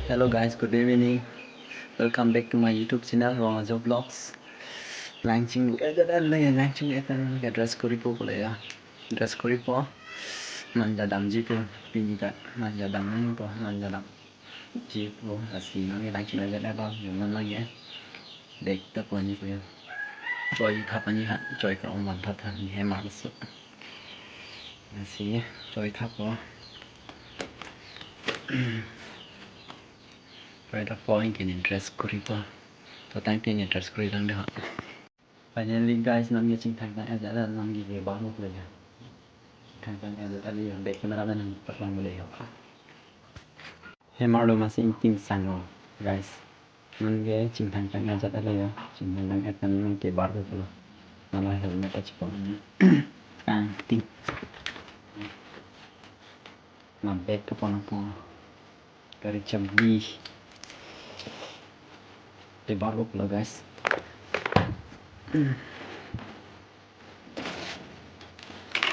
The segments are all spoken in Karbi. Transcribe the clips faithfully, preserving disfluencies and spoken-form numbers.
Hello guys, good evening. Welcome back to my YouTube channel, Rong Ajo Vlogs. Langching, langching, dress koripo pule ya. Dress koripo. Manja damji po, pini ta. Manja damji po, manja damji po. Lasi nang langching aja dah, bang. Jangan lagi ya. Dek ta pon ji po ya. Choi thap ani ha, choi ka om van thap thap ni he mar su. Lasi choi thap po. Choi thap po, anke ne dress koripo. To tangte ne dress kori lang dei ha. Finally guys, nang ke chingthang thang aja dah, nang ke ke baru le ya. Thang thang aja dah le ya, back camera man nang patlang le ya. He mar lo masi ingting sang lo, guys. Nang ke chingthang thang aja dah le ya. Chingthang thang aja nang ke baru lo. Malah helmet aja po. Kang ting. Nang back ke pon po. Gari chabi. Te baru lo guys.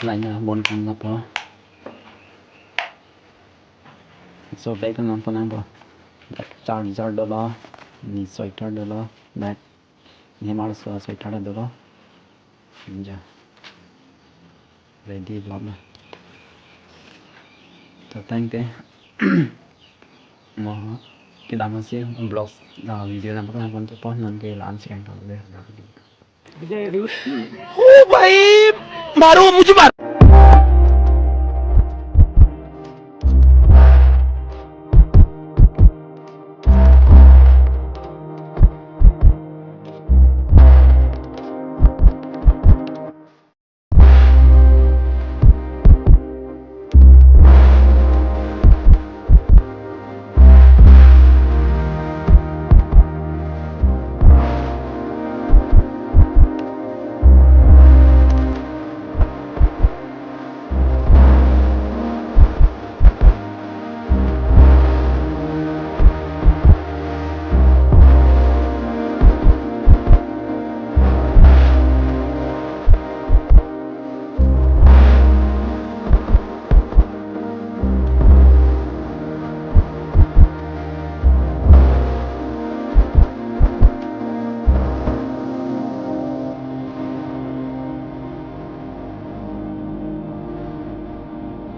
Laina bon kang apa? So back nang pon nang po. Charger dolo, ne sweater dolo, back. Ne mar su sweater dolo. Ja. Ready vlog na. To tangte. Mo kedam asi vlog, ah, video nang pon nang pon ke pon nang ke la-an si kang tang dei. ओ भाई, मारो मुझे मारो।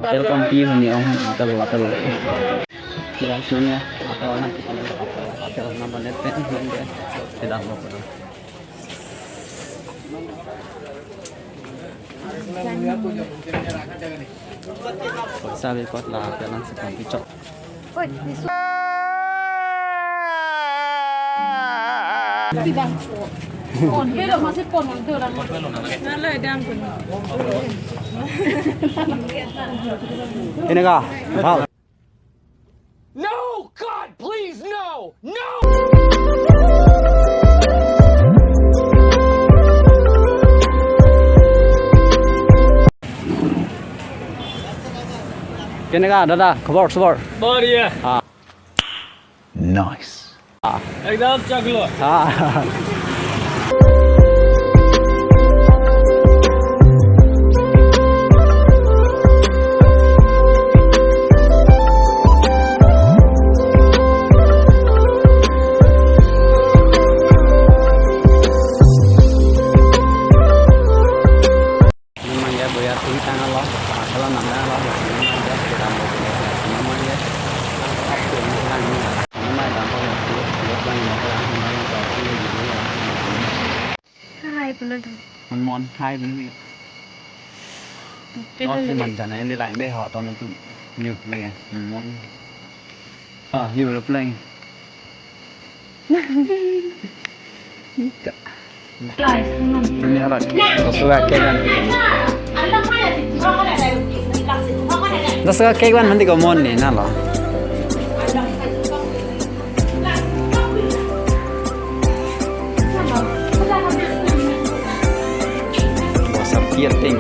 Welcome to you, ni ong, hotel, hotel. Guys, nang ya, hotel na, hotel na, hotel na, hotel na, hotel na. Sabi kot la, hotel na, si kopi chok. Ini kah? Bal. No, God, please, no! No! কেনেকা দাদা, খবৰ চবৰ? বঢ়িয়া। হা। নাইচ। হা। একদম চকলো। হা। Namanya boya tingtang alo, kalau nang alo, namanya kita mau, namanya apa pun nang, namanya apa ya, dia bilang apa ya, namanya apa ya, gitu ya. Hai, bener tuh. Mon mon, hai, bener ya. Bener. Oh, si manjana ini lain deh, hot on itu. New, ya. Mon. Ah, you were playing. Ini halal. Suka cake kan. Suka cake kan nanti komon nih, nah lo. Bosan piating.